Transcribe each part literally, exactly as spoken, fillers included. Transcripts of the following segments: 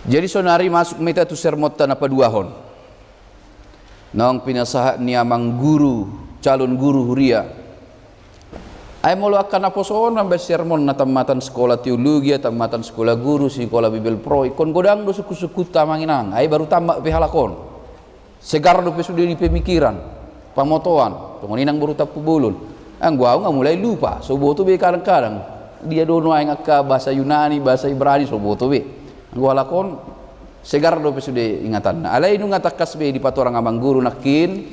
Jadi sonari masuk ma hita tu sermonta na paduahon. Naung pinasahat ni amang guru, calon guru huria. Ai molo angka naposo on mambaen sermon na tammatan sekolah teologia, tammatan sekolah guru, sekolah Bibel Pro, ingkon godang do sungkun-sungkunta amang inang. Ai baru tamat pe halak on. Segar dope sude di pemikiran, pamotoan, tongon i nang boru Tampubolon. Anggo au nga mulai lupa, so boto be kadang-kadang. Dia do nuaeng angka bahasa Yunani, bahasa Ibrani, so boto be. Anggo halak on, segar dope sude ingatanna. Alai nunga tangkas be dipatorang amang guru nangkin,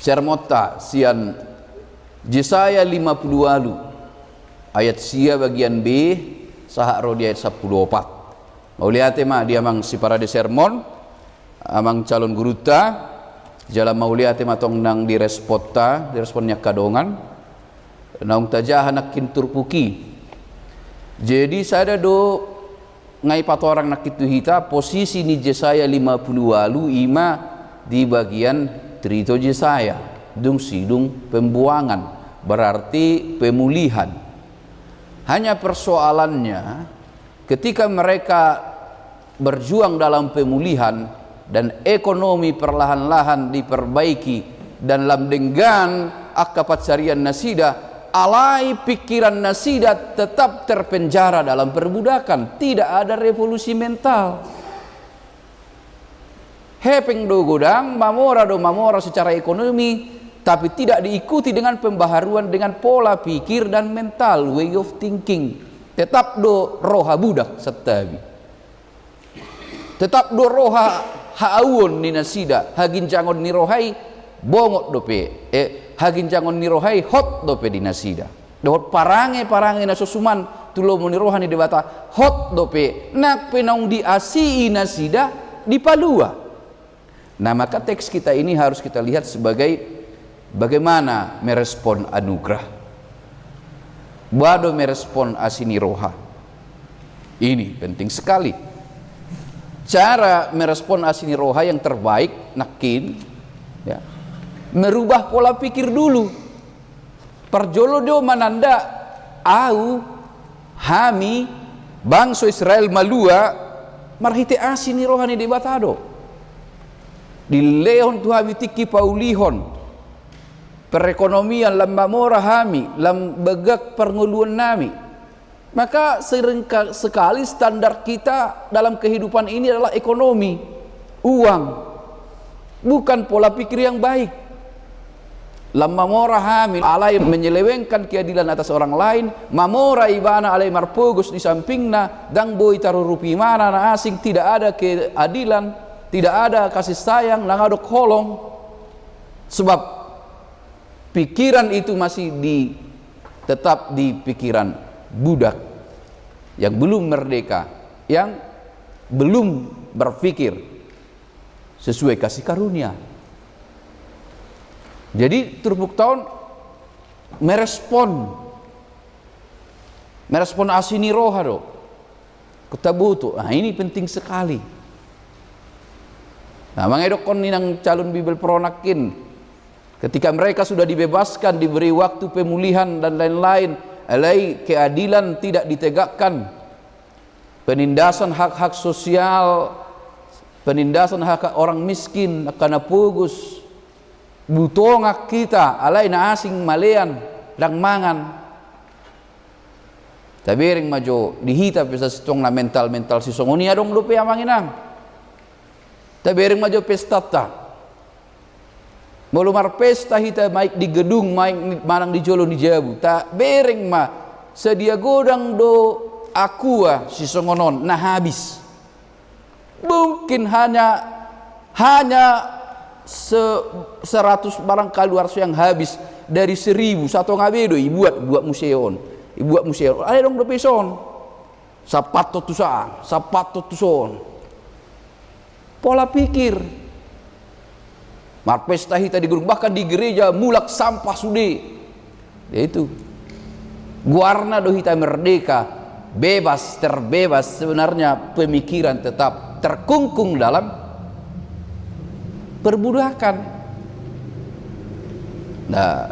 sermonta sian Jesaya lima pulu ualu, ayat sia bagian B, sahat ro di ayat sampulu opat. Mauliate ma di amang siparade sermon, amang calon gurunta, jala mauliate ma tong nang di responta, di respon ni angka dongan, naung tajaha nangkin turpuk i. Jadi sada do nga dipatorang nangkin tu hita, posisi ni Jesaya lima pulu ualu i ma di bagian Trito Jesaya, dung sidung pembuangan, berarti pemulihan. Hanya persoalannya, ketika mereka berjuang dalam pemulihan dan ekonomi perlahan-lahan diperbaiki dan lam denggan angka pansarian nasida, alai pikiran nasida tetap terpenjara dalam perbudakan. Tidak ada revolusi mental. Hepeng do godang, mamora do mamora secara ekonomi, tapi tidak diikuti dengan pembaharuan dengan pola pikir dan mental, way of thinking. Tetap do roha budak santabi. Tetap do roha haauon ni nasida, haginjangon ni roha i bongot dope, eh, haginjangon ni roha i hot dope di nasida. Dohot parange-parange na so suman tu lomo ni roha ni Debata, hot dope, nang pe naung diasii nasida dipalua. Nah, maka teks kita ini harus kita lihat sebagai bagaimana merespon anugerah. Boha do merespon asi ni roha. Ini penting sekali. Cara merespon asi ni roha yang terbaik, nangkin, ya, merubah pola pikir dulu. Parjolo do mananda au, hami, bangso Israel malua marhite asi ni roha ni Debata do. Dilehon tu hami tingki paulihon perekonomian, lam mamora hami, lam begak parngoluon nami. Maka sering ka-, sekali standar kita dalam kehidupan ini adalah ekonomi, uang, bukan pola pikir yang baik. Lam mamora hami alai menyelewengkan keadilan atas orang lain, mamora ibana alai marpogos di sampingna, ndang boi tarurupi ibana na asing, tidak ada keadilan, tidak ada kasih sayang, ndang adong holong. Sebab pikiran itu masih di, tetap di pikiran budak yang belum merdeka, yang belum berpikir sesuai kasih karunia. Jadi turpukta on merespon, merespon asi ni roha do. Kota butuh. Nah, ini penting sekali. Nah, mangedokkon ni nang calon Bibel Pro nangkin, ketika mereka sudah dibebaskan, diberi waktu pemulihan dan lain-lain, alai keadilan tidak ditegakkan. Penindasan hak-hak sosial, penindasan hak-hak orang miskin, angka na pogos. Butongan hita, alai na asing malean, ndang mangan. Tabereng ma jo di hita pe sasintongna mental-mental sisongon i adong dope amang inang. Tabereng ma jo pestanta. Molo marpesta hita, baik di gedung, baik manang di jolo ni jabu, tabereng ma, sadia godang do aqua sisongon on na habis. Mungkin hanya, hanya se-, seratus barang kadaluarsa yang habis dari seribu, satonga be do ibuat, buat muse on. Ibuat muse on. Alai adong dope son. Sapathon tu son, sapathon tu son. Pola pikir. Marpesta hita di gedung, bahkan di gereja mulak sampah sude. Ya itu. Goarna do hita merdeka, bebas, terbebas, sebenarnya pemikiran tetap terkungkung dalam perbudakan. Nah,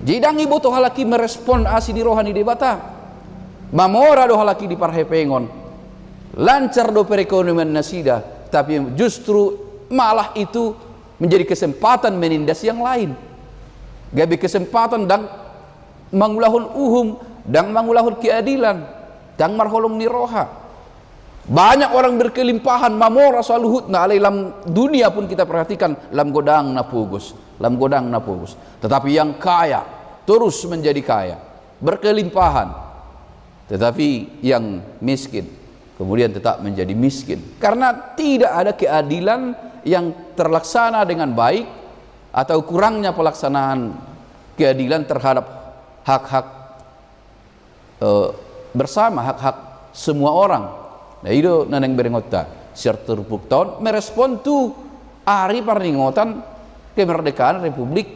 jadi ndang diboto halak i merespon asi ni roha ni Debata. Mamora do halak i di parhepengon. Lancar do perekonomian nasida, tapi justru malah itu menjadi kesempatan menindas yang lain. Gabe kesempatan ndang mangulahon uhum, ndang mangulahon keadilan, ndang marholong ni roha. Banyak orang berkelimpahan, mamora saluhutna, alai lam dunia pun kita perhatikan, lam godang na pogos, lam godang na pogos. Tetapi yang kaya terus menjadi kaya, berkelimpahan. Tetapi yang miskin kemudian tetap menjadi miskin. Karena tidak ada keadilan yang terlaksana dengan baik atau kurangnya pelaksanaan keadilan terhadap hak-hak, eh, bersama, hak-hak semua orang. Nah, i do na naeng berengonta sian turpukta on merespon tu ari parningotan kemerdekaan Republik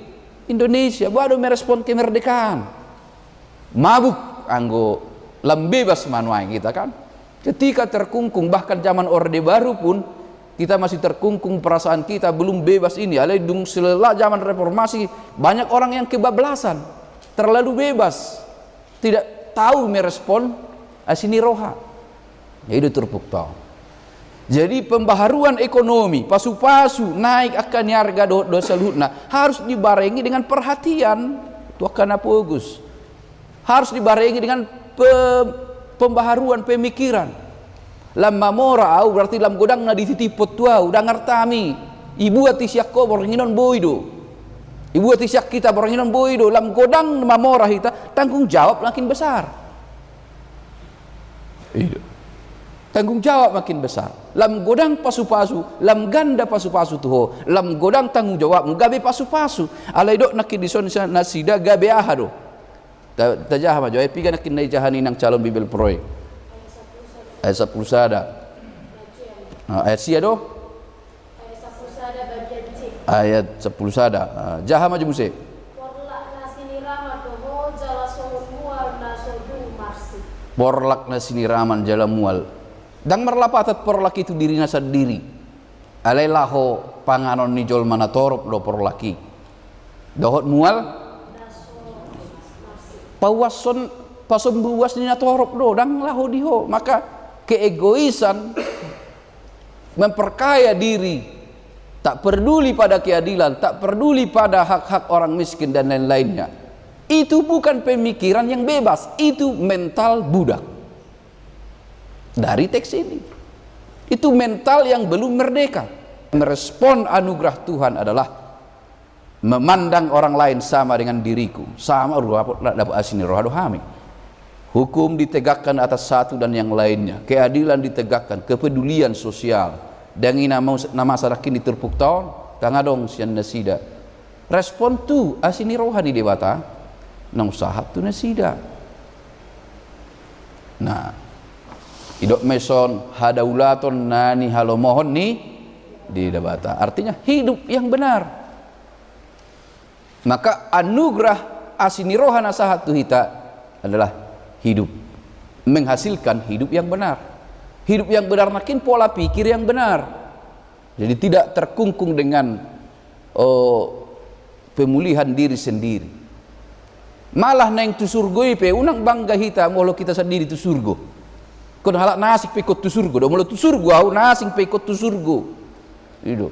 Indonesia. Boha do merespon kemerdekaan? Mabuk anggo lam bebas ma nuaeng hita, kan? Ketika terkungkung, bahkan zaman Orde Baru pun kita masih terkungkung, perasaan kita belum bebas ini. Alai dung selesai zaman reformasi, banyak orang yang kebablasan, terlalu bebas, tidak tahu merespon asi ni roha. Jadi turpukta on. Jadi pembaharuan ekonomi, pasu-pasu, naek angka ni arga dohot do saluhutna harus dibarengi dengan perhatian tu angka na pogos. Harus dibarengi dengan pe-, pembaharuan pemikiran. Lam mamora au berarti lam godang na dititiphon tu au, ndang arta hami. Ibuat i sian ho borngin on boi do. Ibuat i sian hita borngin on boi do. Lam godang mamora hita, tanggung jawab makin besar. I do. Tanggung jawab makin besar. Lam godang pasu-pasu, lam ganda pasu-pasu tu ho, lam godang tanggung jawabmu gabe pasu-pasu. Alai didok nangkin dison nasida gabe aha do? Ta-, tajaha ma jo, ayat piga nangkin na dijaha ni nang calon Bibel Pro i? Ayat sampulu sada. Ah, ayat sia do? Ayat sampulu sada bagian C. Ayat sampulu sada. Ah, jaha ma jo muse. Porlak na siniraman do ho jala songon mual na so dung marsik. Porlak na siniraman jala mual. Ndang marlapatan porlak i tu dirina sandiri. Alai laho panganon ni jolma na torop do porlak i. Dohot mual, na so marsik. Pauashon, pasombu uas ni na torop do, ndang laho di ho. Maka keegoisan, memperkaya diri, tak peduli pada keadilan, tak peduli pada hak-hak orang miskin dan lain-lainnya. Itu bukan pemikiran yang bebas, itu mental budak. Dari teks ini. Itu mental yang belum merdeka. Merespon anugerah Tuhan adalah memandang orang lain sama dengan diriku. Sama do dapot, dapot asi ni roha do hami. Hukum ditegakkan atas satu dan yang lainnya. Keadilan ditegakkan, kepedulian sosial. Ndang i na masa, na masa nangkin di turpukta on, ndang adong sian nasida. Respon tu asi ni roha ni Debata, naung sahat tu nasida. Nah, didok ma dison hadaulaton na nihalomohon ni Debata. Artinya hidup yang benar. Maka anugerah asi ni roha na sahat tu hita adalah hidup, menghasilkan hidup yang benar. Hidup yang benar nangkin pola pikir yang benar. Jadi tidak terkungkung dengan, oh, pemulihan diri sendiri. Malah naeng tu surgo i pe unang bangga hita molo hita sandiri tu surgo. Ingkon halak na asing pe ingkon tu surgo do, molo tu surgo au na asing pe ingkon tu surgo. I do.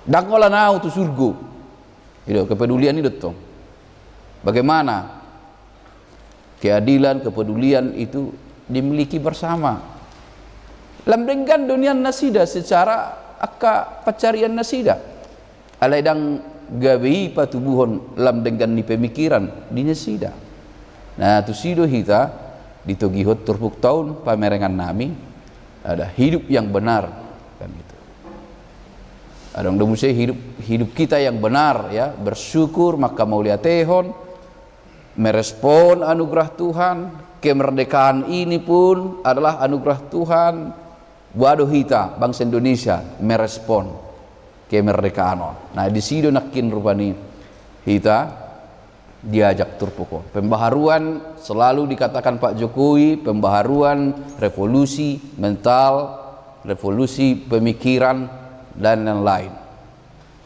Ndang holan au tu surgo. I do, kepedulian i do tong. Bagaimana keadilan, kepedulian itu dimiliki bersama. Lam denggan do nian nasida secara angka pansarian nasida. Alai ndang gabe i patubuhon lam denggan ni pemikiran di nasida. Nah, tusi do hita ditogihon turpukta on pamerengan nami, ada hidup yang benar, kan gitu. Adong do muse hidup, hidup kita yang benar, ya, bersyukur, manghamauliatehon, merespon anugerah Tuhan. Kemerdekaan ini pun adalah anugerah Tuhan. Boha do hita bangsa Indonesia merespon kemerdekaan on? Nah, disi do nangkin rupani hita diajak turpuk on. Pembaharuan, selalu dikatakan Pak Jokowi, pembaharuan, revolusi mental, revolusi pemikiran, dan lain-lain.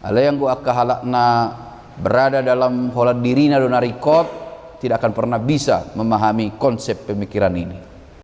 Alai anggo angka halak na berada dalam holan dirina do na ringkot, tidak akan pernah bisa memahami konsep pemikiran ini.